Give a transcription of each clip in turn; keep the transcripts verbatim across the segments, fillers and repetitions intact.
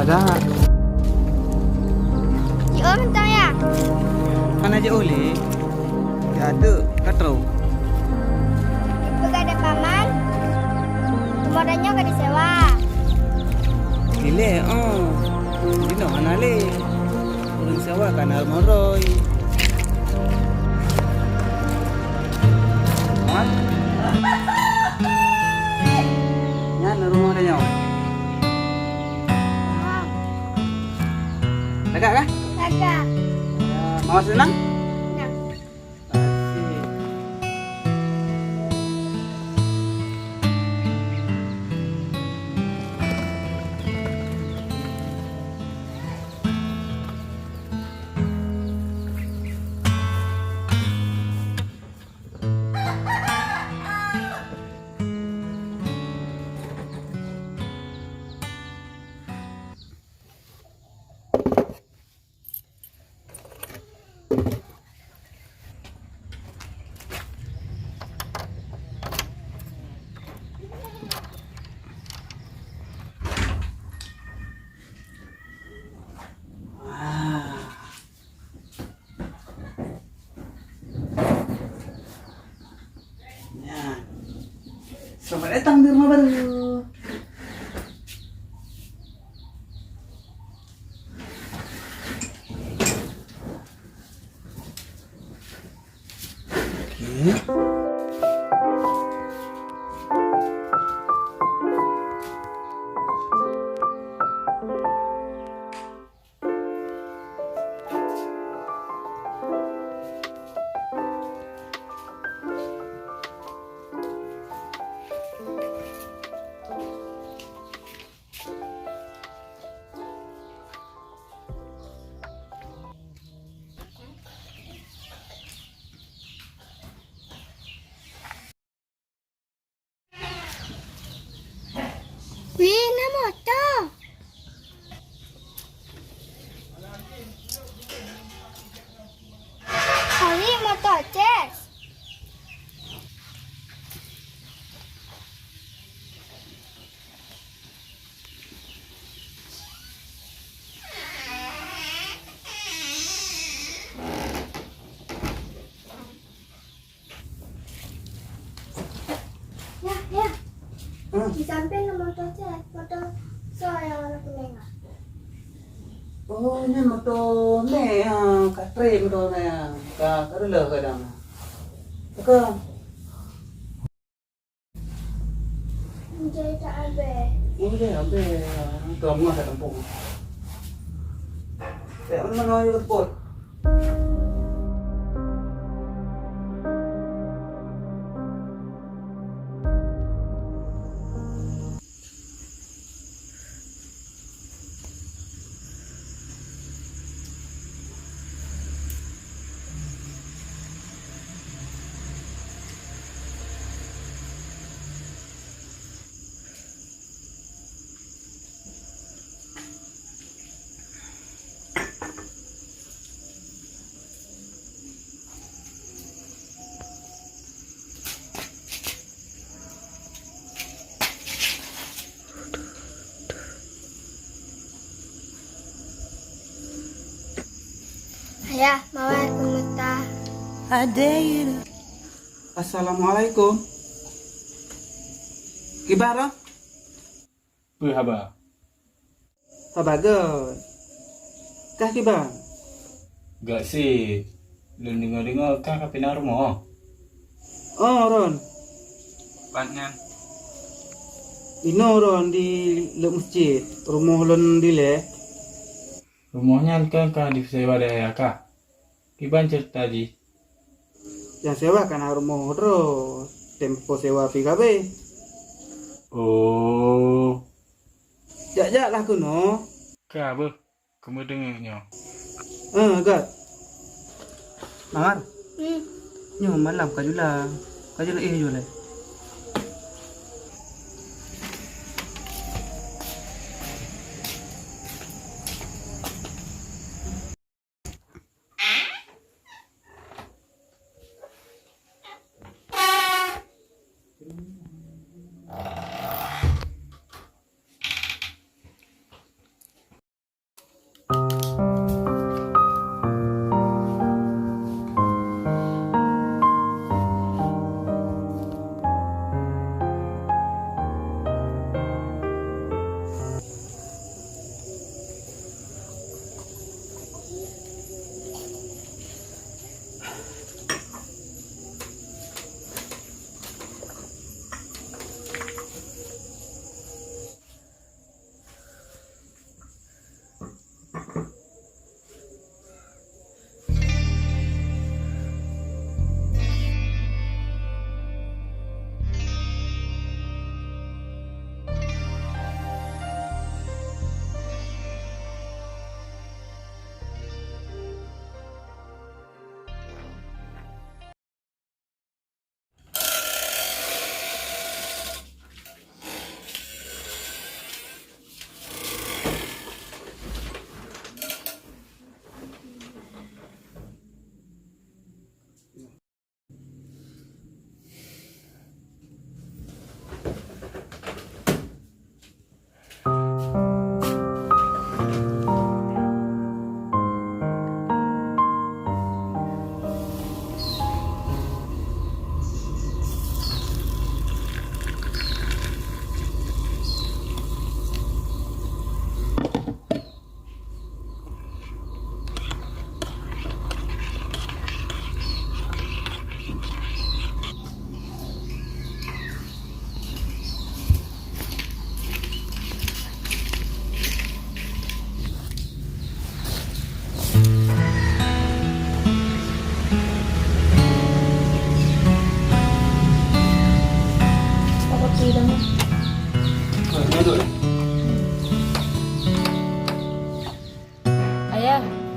Agak. Jiôh mantong ya? Hana jiôh lé. Ya tu, ka trôk. Peugah lé paman, rumoh tanyoe ka disewa. Ilée, oh. Jinoe hana lé. Ureueng sewa ka na rumoh droe. Mat? Nyan rumoh tanyoe. Lagak kah? Lagak. Ya, Mawar seunang? Seunang. Asik. Nyan. Selamat datang di rumah baru. Oke. Wih, na moto. Hari moto ces. Ya, ya. Hmm. Di samping moto cek, moto soe nyang warna kuning ah? Oh, nyan moto mè, ah, ka trép moto mè, ah. Ka, ka reuloh kadang. Ka. Menjadi tak habis. Oh, dah habis. Tuan rumah dah tempung. Tak mana nak jemput. Ayah, mawar peumeuta. Assalamualaikum. Kiban, Ron? Peue haba? Haba gét. Kah kiban? Gét sit. Lôn deungoe-deungoe kah ka pinah rumoh? Oh, Ron. Pat nyan? Inoe, Ron, di lheueh meuseujid, rumoh lôn dilée. Rumoh nyan kah ka disewa lé ayah kah? Kiban ceurita jih? Nyang sewa ka na rumoh droe, tempo sewa pih ka abéh. Oh. Jak-jak lah keunoe. Ka beuh, kamoe deungoe nyoe. Eh, Gat. Mawar. Hmm. Nyoe malam ka jula. Ka jula éh jula.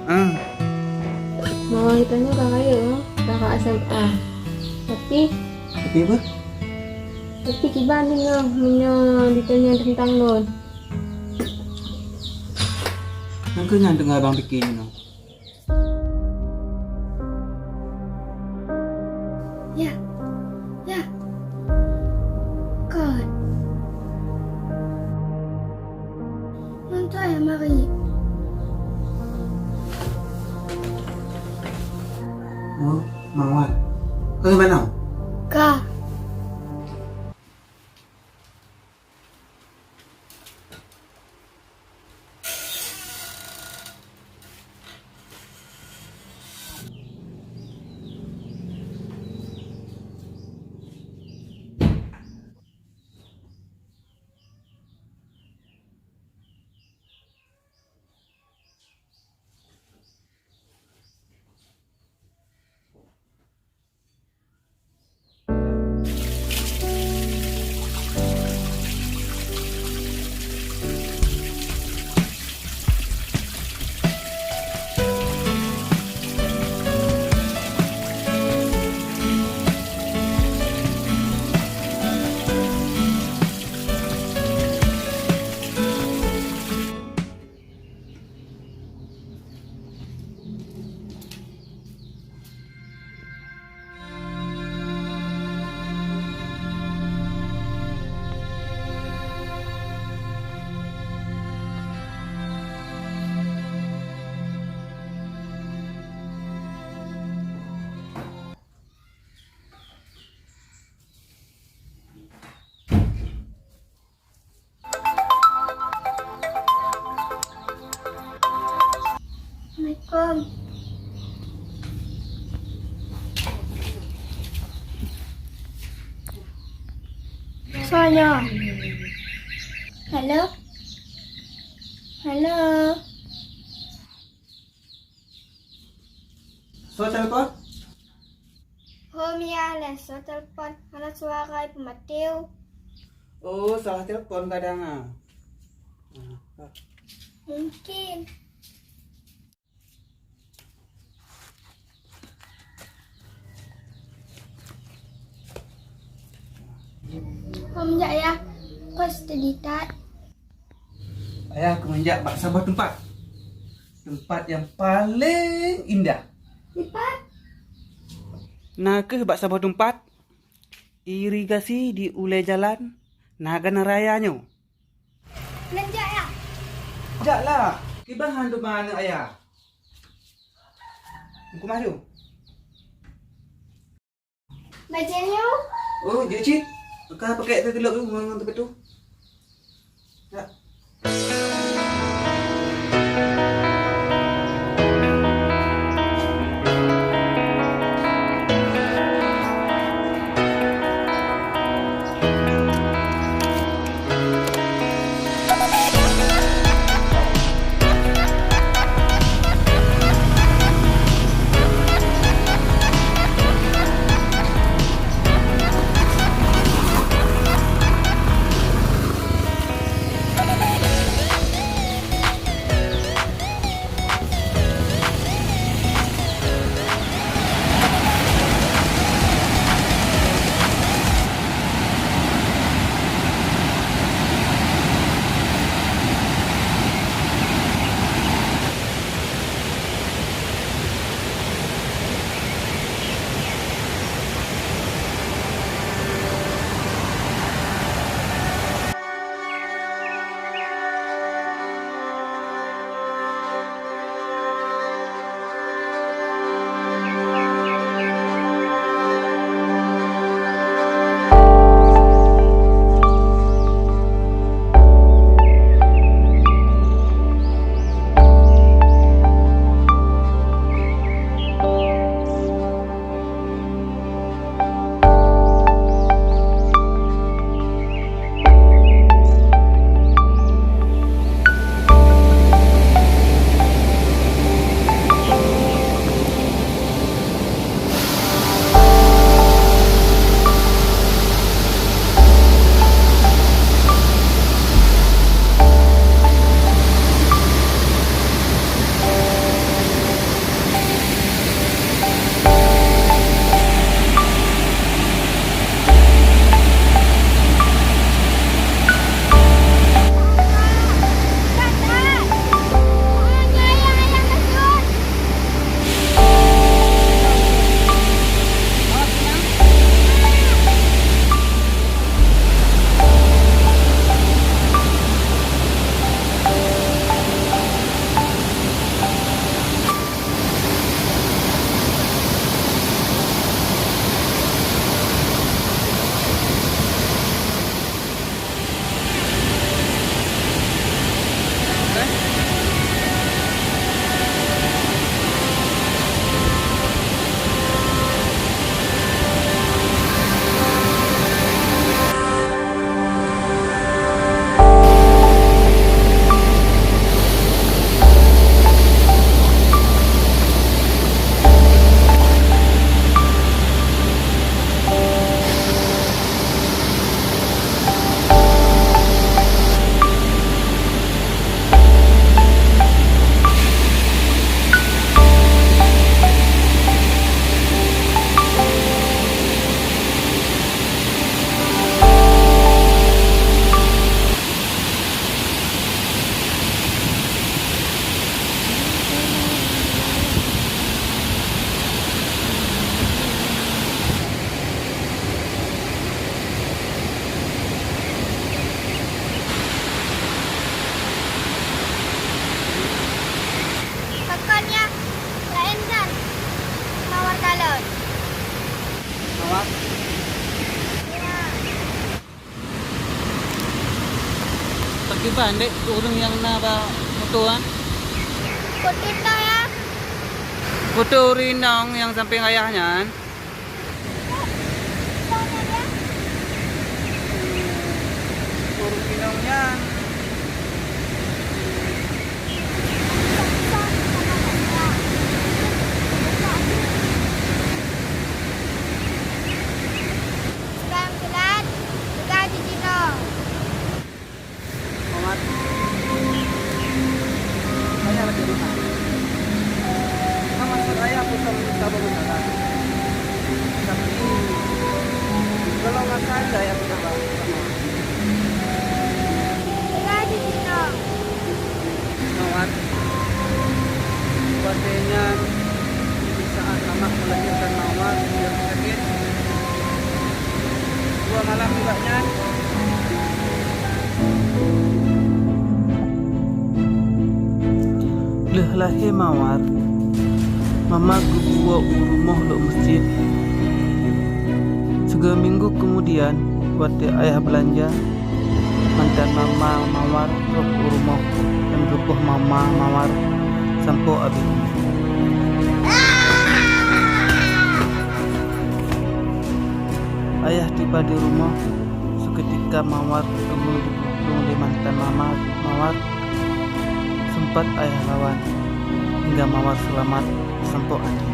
Ah. Mawar geutanyoe ka rayeuk, ka, ka S M A. Tapi, tapi apa? Tapi kiban deungoe meunyoe ditanyong teuntang lôn. Nyang keuh nyan teungoh abang pike nyoe. Ya, ya. Kon. Ngon tu ayah mari. Oh, Mawar. Kau di mana? Ka. Assalamualaikum. Soe nyoe? Halo? Halo? Soe telepon? Ho, Mia, lé soe telepon, hana suara, peumaté. Oh, salah telepon kadang, ah. Mungkin. Ho, meunjak, Yah. Kos teuditat. Ayah keumeunjak bak saboh teumpat. Teumpat nyang paleng indah. Teumpat? Na kheueh bak saboh teumpat, irigasi di ulée jalan Nagan Raya nyoe. Lôn jak, Yah. Jaklah, kiban han teuma aneuk ayah. Meukeumah lom. Bajée nyoe? Oh, jeuet cit. Ka pakèk keu geulok ngon, ngon teupeu tu. Ya. Ndek ureueng nyang na bak moto nyan. Foto ta ya. Foto ureueng inong nyang sampéng ayah nyan. Ureueng inong nyan. Sekarang bulan, bulan di Cina. Mamat, ayah lagi dosa. Kan maksud ayah bukan menyusahkan masalah. Tapi, kalau makan, ayah tidak apa. Lagi tidak. Mamat, watèe nyan, di saat Mamat melahirkan Mawar di rumah sakit, dua malam juga nyan. Lheueh lahé Mawar, Mama geubuwoe u rumoh lom meuseujid. Sigoe minggu keumudian, watèe ayah beulanja, mantan mama Mawar troh u rumoh dan geupoh mama Mawar sampoe abéh. Ayah tiba di rumoh, seukeutika Mawar teumé jipeuplong lé mantan mama Mawar. Seumpat ayah lawan, hingga Mawar seulamat sampoe aneuk.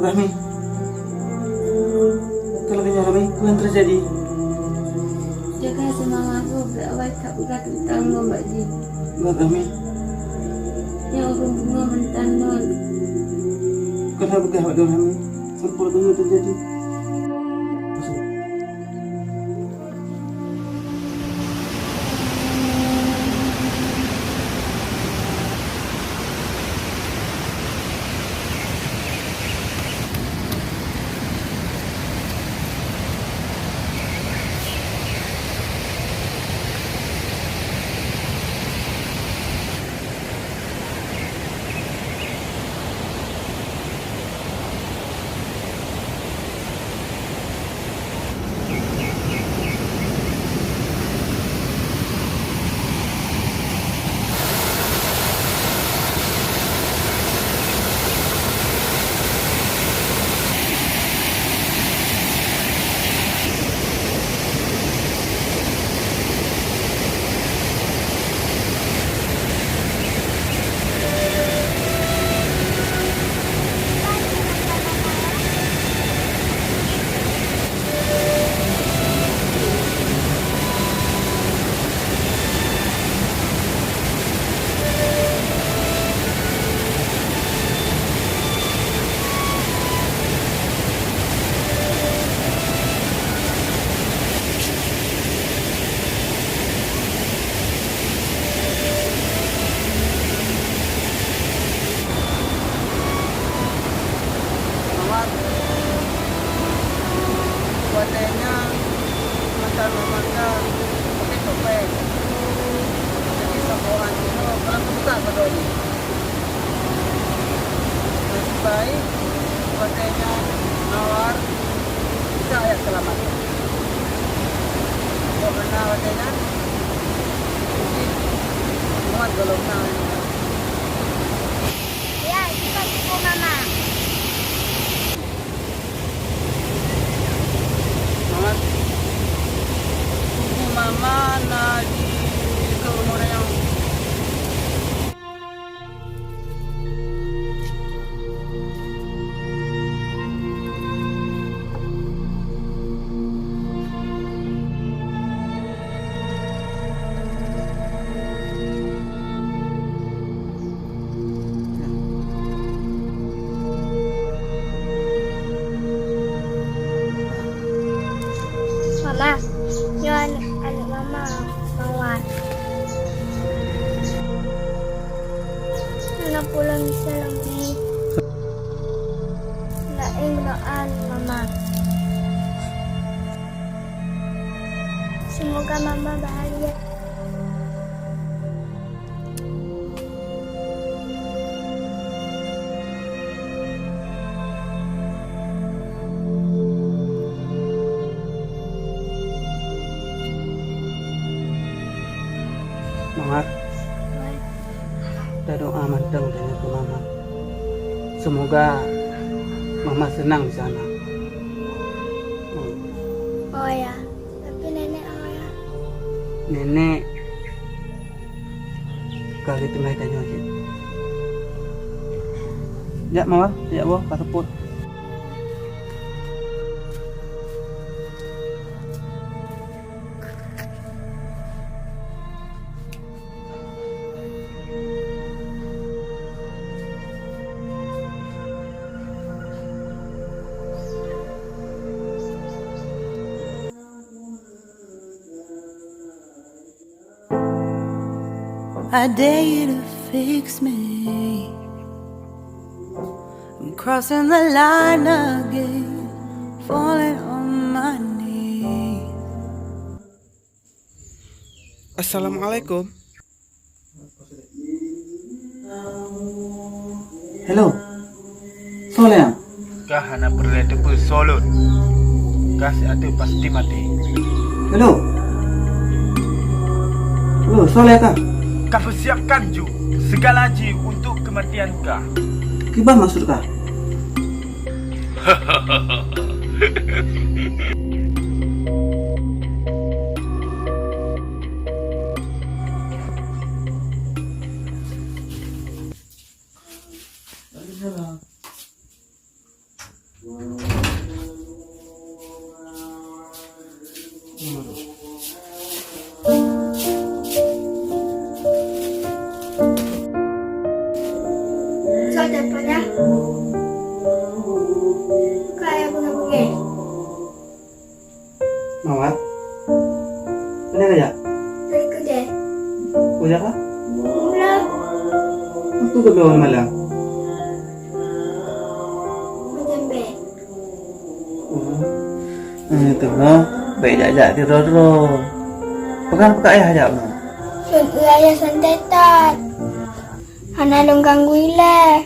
Rahmi. Kalau keunyang Rahmi, peue nyang teujadi? Jaga seumangat, beuh, beuh, awai ka peugah teuntang ngon Bak Jih. Bak Rahmi. Nyang ureueng bungoh mantong ngon. Keuneuk peugah bak Rahmi, sampoe peue nyang teujadi. Mawar, watèe nyan mantan mama ka pakai topeng. Jadi, saboh aneuëk nyoe ka lheueh buka keu droeneuh. Nasib baik, watèe nyan Mawar ka ayah seulamat. Kok hana watèe nyan, mungkin muat gohlom na. Ya, itu kan ibu mama. Mama, ibu mama na di keu umur nyang. Ma, Mawar. Hana pulang bisa lom, Mi. Laén meudoa Mama. Semoga Mama bahagia. Mawar, tadoa mantong tanyoe keu Mama. Semoga Mama seunang di sana. Hmm. Oh ya, tapi Nenek, oh ya. Nenek ka geuteumé tanyoe cit. Jak Mawar, jak boh ka seupôt. I dare you to fix me. I'm crossing the line again, falling on my knees. Assalamualaikum. Hello. Soe lé nyan? Kah hana peureulée teupeu soe lôn. Kah siat teuk pasti maté. Hello. Hello, soe lé kah? Kah peusiapkan ju segala ji untuk keumatian kah. Kiban maksud kah? Soe telepon ya? Buka ya, bunga-bunga. Mawar, pane ka jak? Pane keudè. Peue jak kah? Meulam. Peue keuh malam? Meujambèe. Oh. Eh, teuh, bèk jak-jak sidroe-droe. Peugah, peugah ayah jak, Mawar. Lôn eu ayah santai that. Hana lôn ganggu ilèe.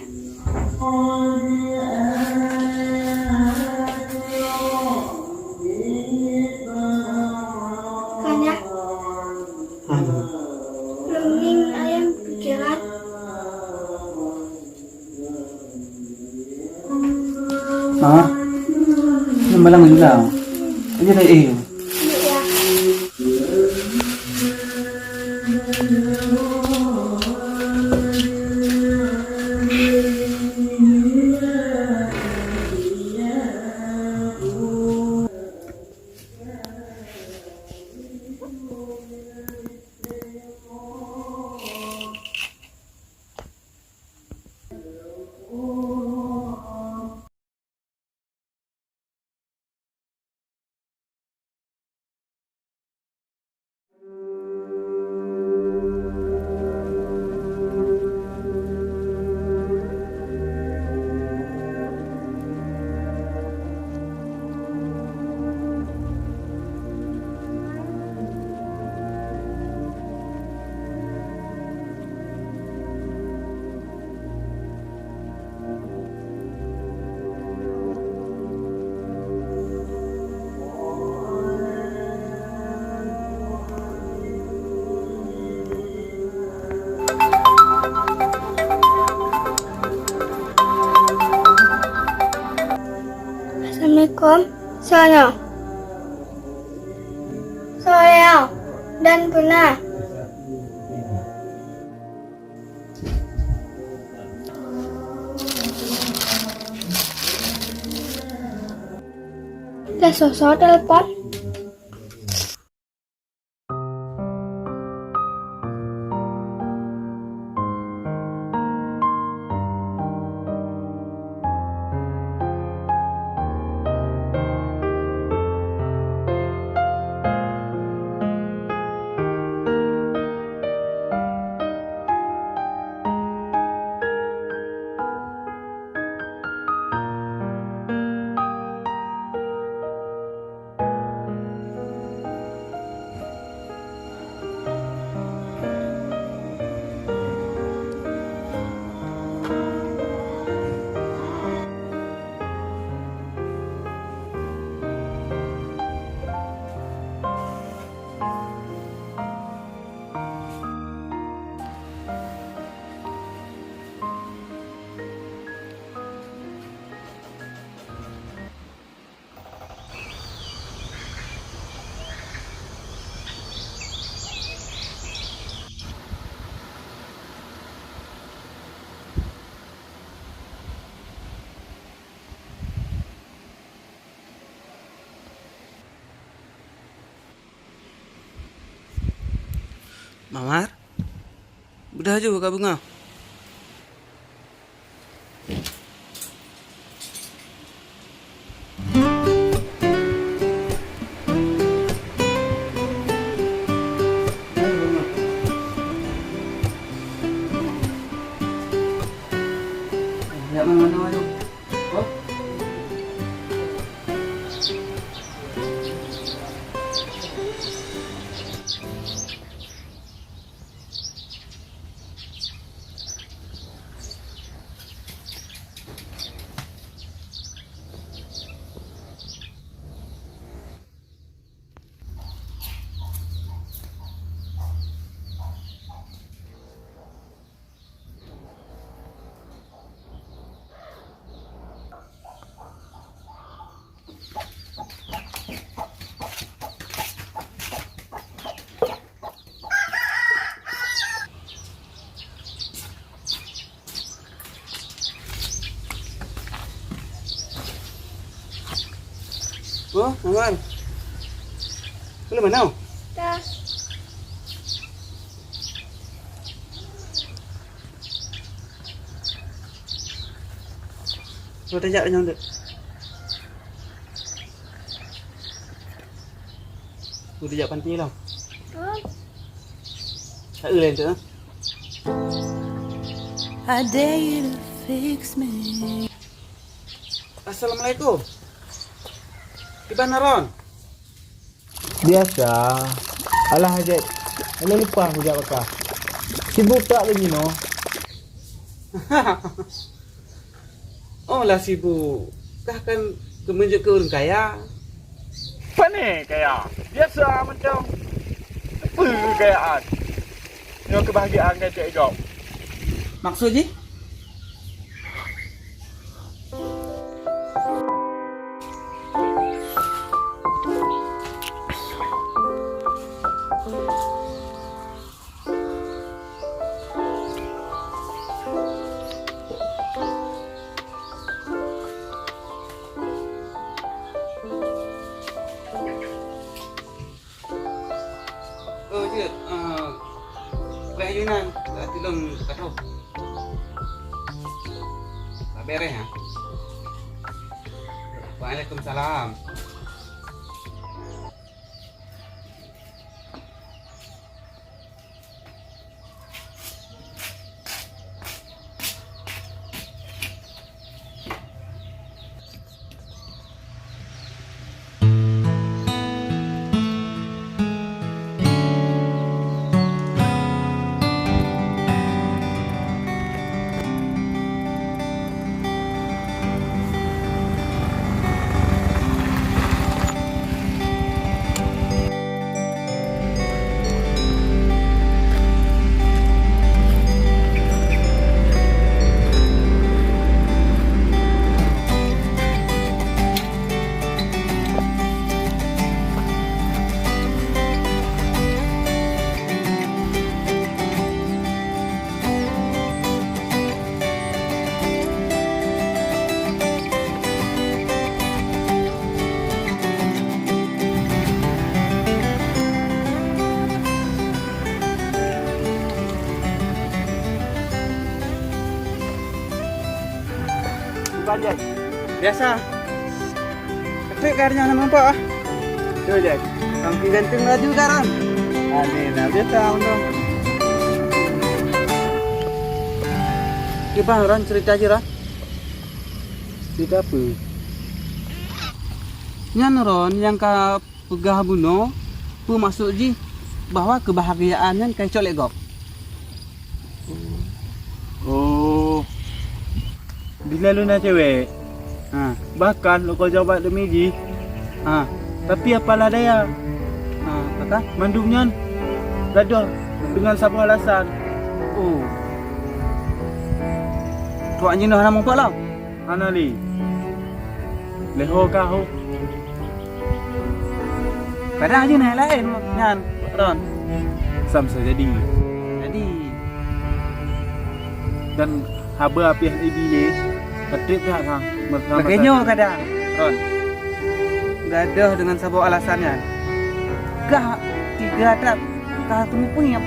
Kan ya? Hana. Lôn ngieng ayah pikiran. Mama, nyoe malam jula. Aja dah eh. Assalamualaikum. Soe nyoe? Soe nyoe? Dan peue na? Lah soe-soe telepon? Mawar, beudôh ju ka beungoh. Oh, Mawar. Kau mana? Dah. Kau tajak nyang tu. Kau tajak panti lah. Oh. Tak ada lain tu, ha? I dare you to fix me. Assalamualaikum. Kiban Ron? Biasa. Alah, Jack. Alah, lupa aku jak bakah. Sibuk tak lagi, no? Oh, lah sibuk. Kah kan keumeunjeuet keu ureueng kaya? Pane kaya? Biasa macam apa kekayaan. Nyoe kebahagiaan keu Cek Igop. Maksud jih? Oh, jeuet. Ah, bèk ayunan, ka tulông teuka troh. Ka bèrèh, ha? Waalaikumsalam. Biasa. Tapi karena nama apa, ah? Tu je. Kang Pi ganteng laju sekarang. Amin. Nah, biasa untuk. Kiban Ron, cerita je, Ron. Cerita apa? Nyan Ron nyang ka peugah bunoe, peue maksud jih bahwa keubahagiaan nyan ka jicok lé gob? Oh. Bila lôn na cewek, ha, bahkan lôn keu jaweueb demi jih, ha, tapi apalah daya, ha, kata mandum nyan gadoh deungon saboh alasan. Oh. Tuak jinoe hana meupat lom? Hana lé. Leuho ka ho. Kadang jih na laén nyan, Ron. Sam sa jadi. Jadi. Dan haba piah ibi lé, ka trép that ha. Lagèe nyoe kadang, Ron. Gadoh deungon saboh alasan nyan. Kah tiga that, kah teumeupeue.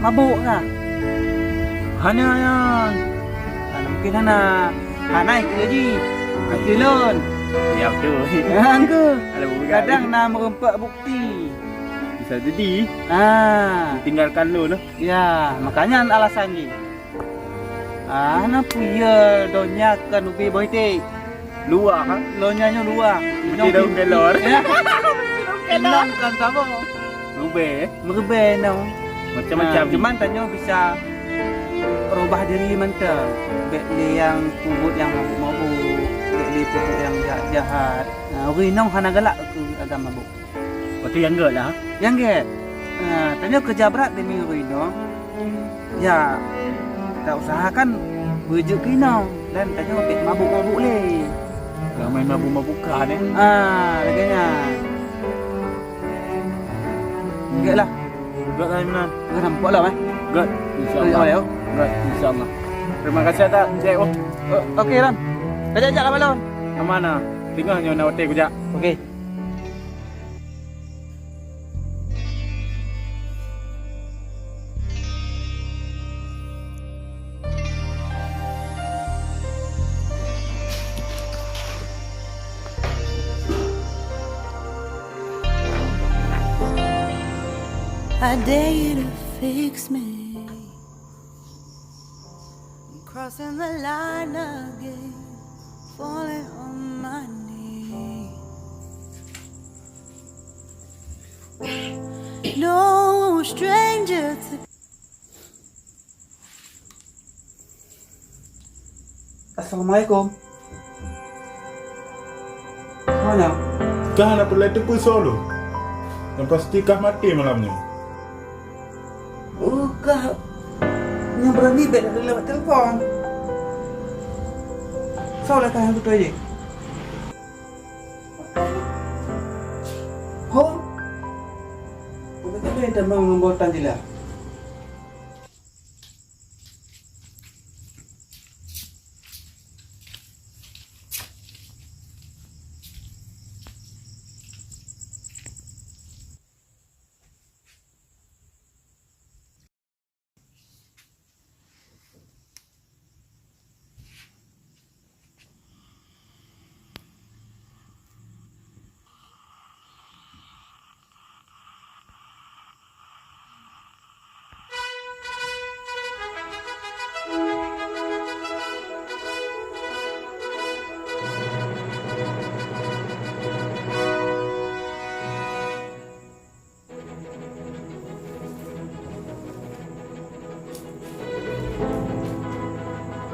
mabôk kah? Hana nyan. Hana, mungkin hana. Hana ikeu jih. Ikeu lôn. Ya, beutôi. Hana ikeu. Ada bukti. Kadang na meurumpok bukti. Bisa jadi. Ah. Ditinggalkan lôn, noh. Ya, makanya alasan jih. Ah, na peue ye donya kan ubé boh iték. Luwah, ha? Donya nyoe luwah. Macam daun kelor. Ya. Daun kelor. Inong kan saboh. Rubé, eh? Meurubé inong. Macam-macam. Ah, cuman tanyoe bisa rubah diri mantong. Bèk lé nyang peubuet nyang mabôk-mabôk, bèk lé peubuet nyang jahat-jahat. Ah, ureueng inong hana galak keu agam mabôk. Watèe nyang gèt lah. Nyang gèt. Ah, tanyoe keureuja brat demi ureueng inong. Ya, ta usahakan beujeuet keu inong dan tanyoe bèk mabôk-mabôk lé. Ramè mabôk-mabôkan, eh. Ah, lagèe nyan. Gèt lah. Gèt lah, Imran. Gèt lah, nampak lah, eh. Gèt, insya Allah. Gèt, insya Allah. Terima kasih, Tat. Cek, oh. Oh, oke, Ran. Kajak-jak lah, Balon. Aman, ah. Singoh nyoe na watèe kujak. Oke. I dare you to fix me. I'm crossing the line again, falling on my knees. No stranger to Assalamualaikum. Soe nyan? Kah hana peureulèe teupeu soe lôn. Nyang pasti kah maté malam nyoe. Oh, kah nyang beurani bèk lewat telepon. Soe lé kah nyang beutôi jih? Ho? Bukan kah nyang tamong ngon boh tan jih lah?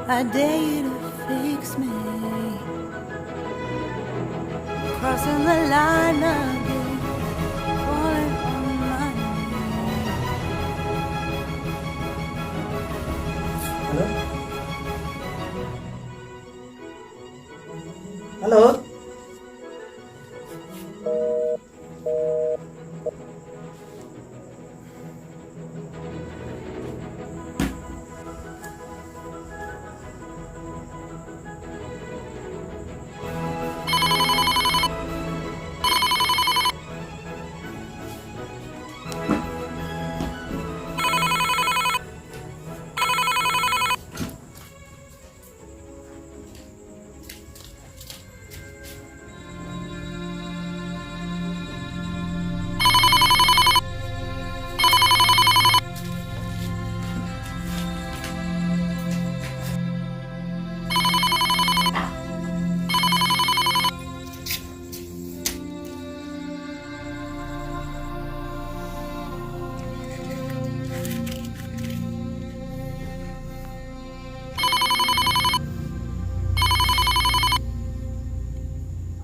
I dare you to fix me. Crossing the line again, falling on my knees. Halo? Halo?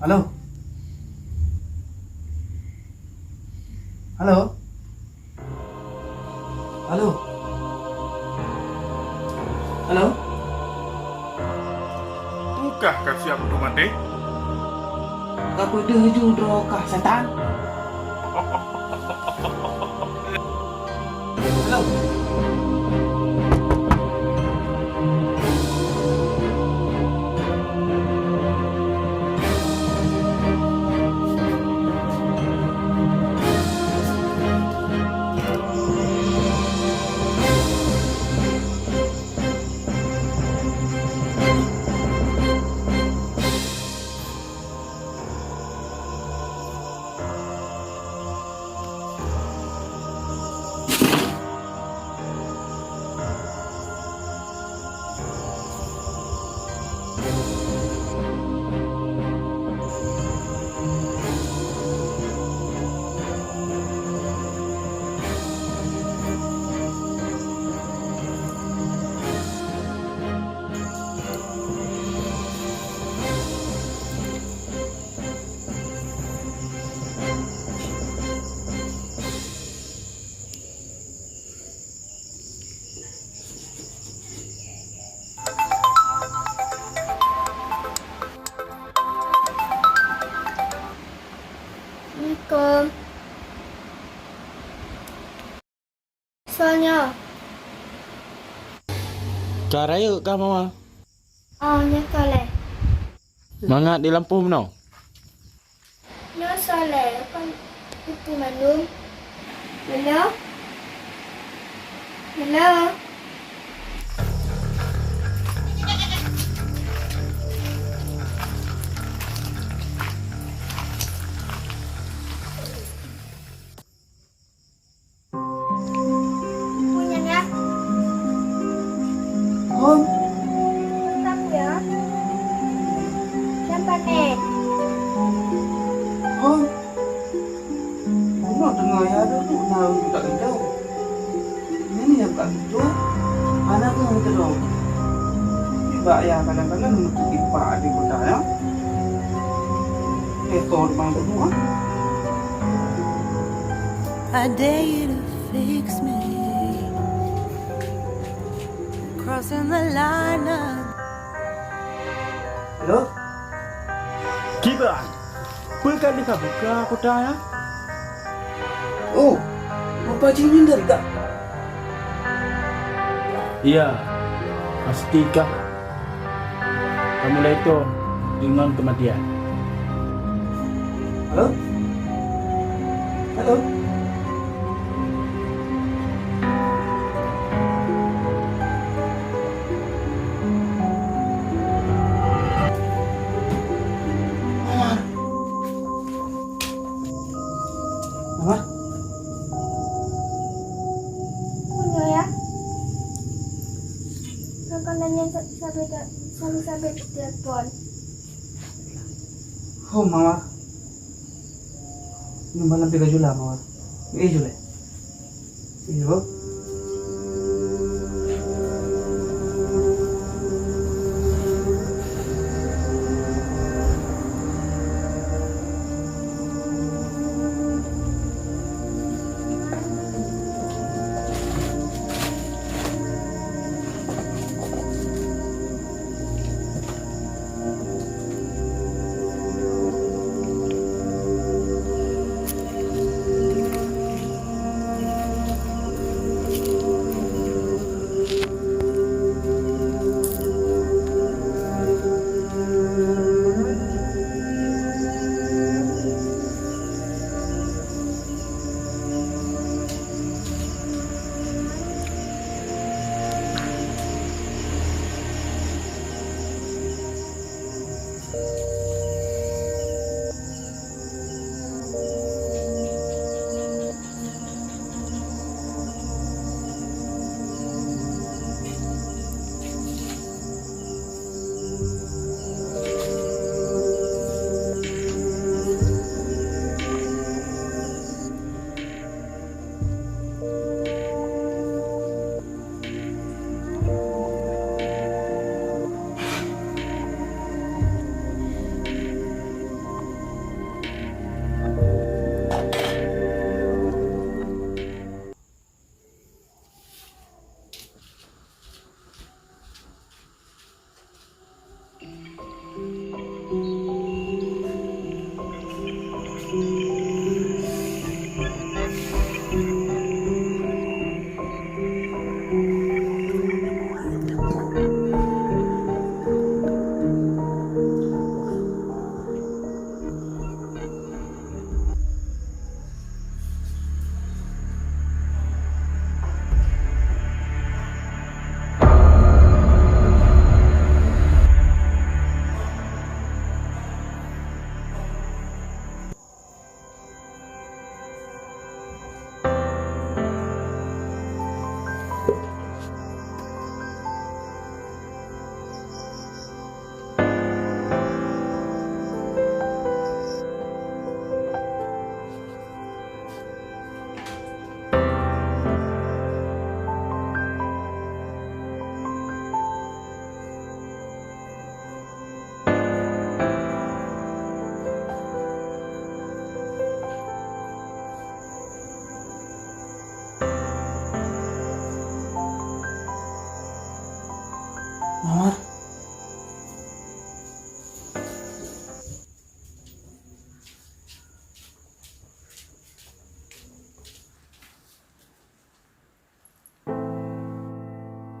Halo? Halo? Halo? Halo? Peu kah ka siap untuk maté? Ka peudeuh ju droe kah, setan? Halo? Soe nyoe? Ka rayeuk kah, Mama? Oh, nyoe Soleh. Mangat di lampôh meunoe. Nyoe Soleh, kon ibu mandum. Hello? Hello? Peue nyan, ya? Hom. Peue sapeue, ya? Siapa, Nek? Hom. Bunoe teungoh ya duek na ureueng buta keudroe. Nyan nyang ka meutuah, hana keuh meukeudroe. Nibak ya kadang-kadang meutuah ipak di kota ya. Eh, to bang tu ha. I dare you to fix me. Crossing the line now. Halo? Kiban, peue ka lheueh ka buka kota nyan? Oh, rupa jih nyan dari kah? Iya, pasti kah. Kamu mulai toh deungon keumatian. Halo? Halo? Mama. Mama. Peue nyoe, ya? Kakak nanya sa-, sabe ta-, sabe-sabe telepon. Ho, Mawar. Nyoe malam pih ka jula, Mawar. Eh, jula. Iya.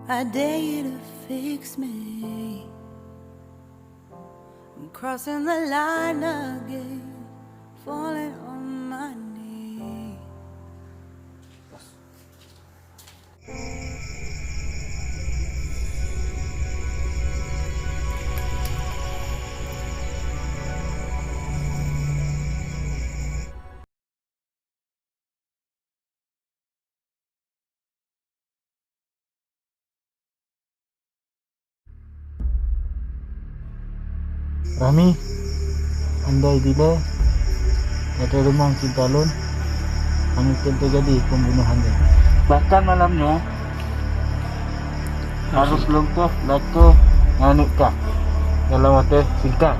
I dare you to fix me. I'm crossing the line again, falling on my knees. Rahmi, andai bila gata deungoe cinta lôn, hana akan teujadi pembunuhan nyan. Bahkan malam nyoe harôh lôn poh lakoe ngon aneuk kah dalam watèe singkat.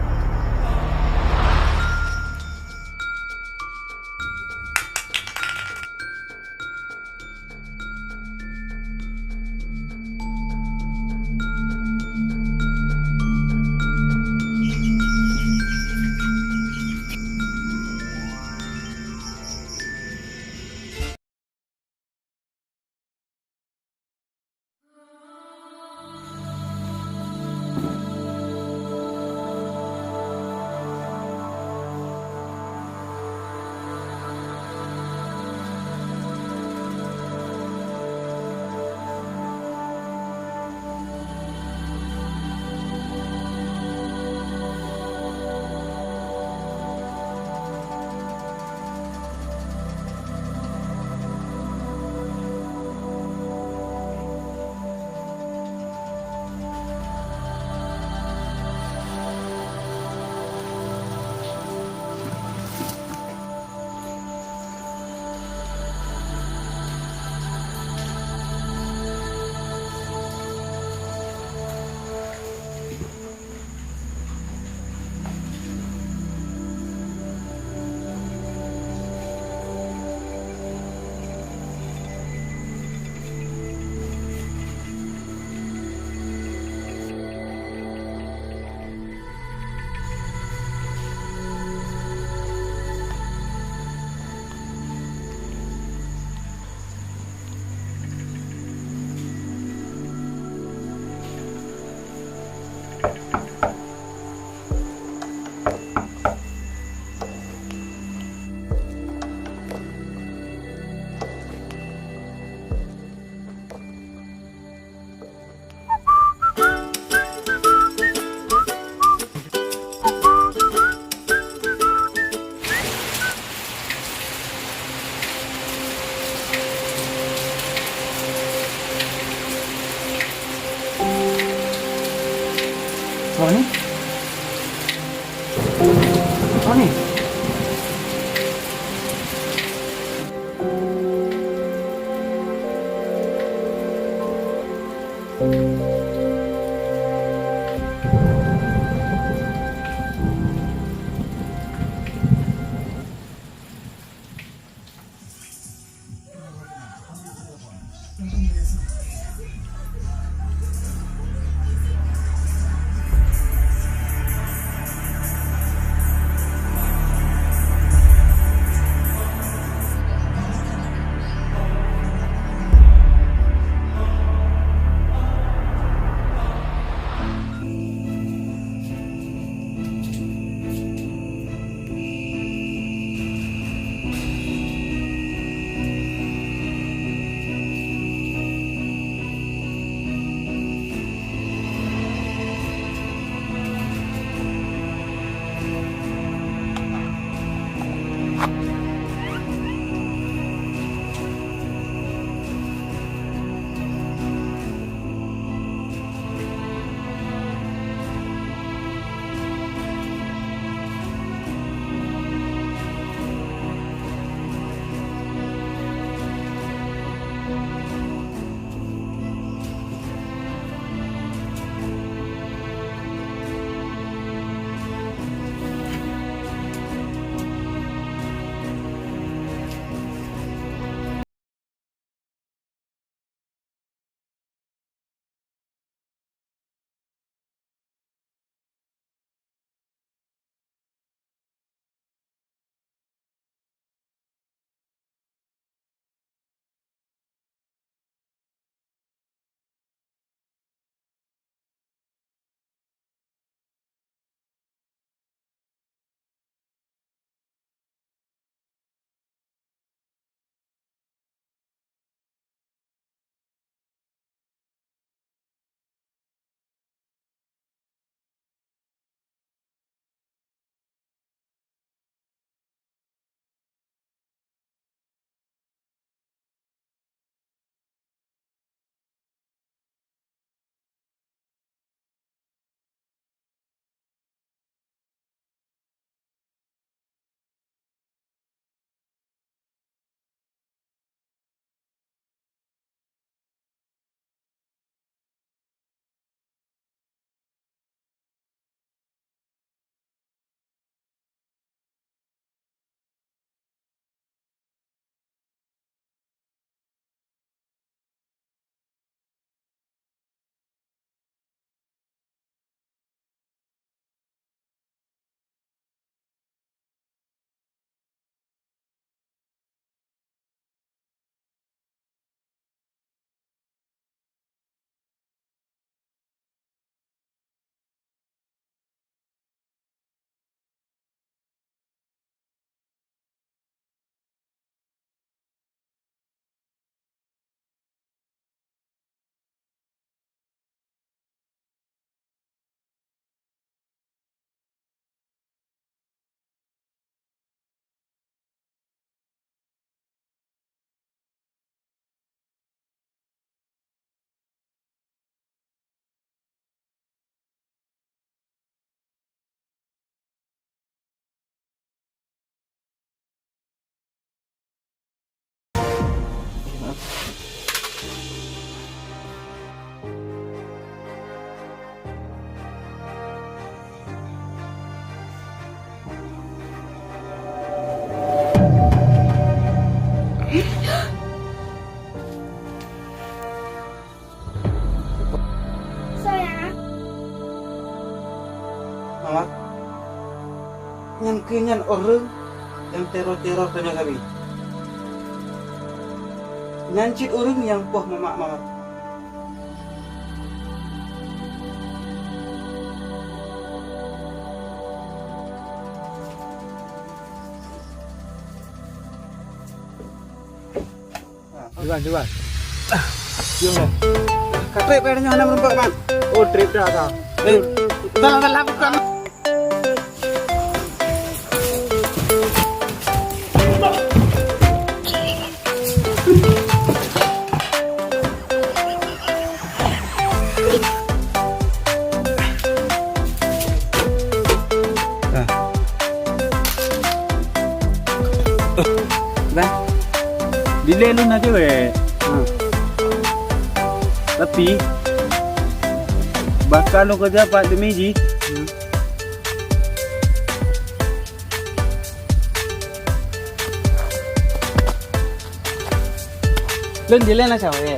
Roni? Roni? Sayang. Mamat, nyan keuh nyan ureueng nyang teror-teror keunoe kami. Nyan cit ureueng nyang poh mamak Mamat. Cuba, cuba. Cium deh. Ka trép kayèe nyoe hana meureumpok, Man. Oh, trép dah, dah. Eh, dah, dah, lakukan. Ah. Dah. Dilèe lôn na cewek. Hmm. Tapi, bahkan lôn keureuja pat demi jih. Hmm. Lôn dilèe na cewek.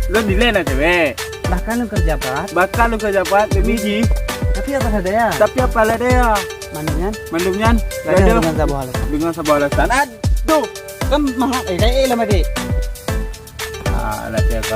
Lôn dilèe na cewek. Bahkan lôn keureuja pat. Bahkan lôn keureuja pat demi jih. Tapi apa daya? Tapi apa daya? Mandum nyan? Mandum nyan. Lagèe deungon saboh alasan. Deungon saboh alasan. Aduh, kan mahal, eh, kaya eh lah, Madik. Ah, alah, siapa?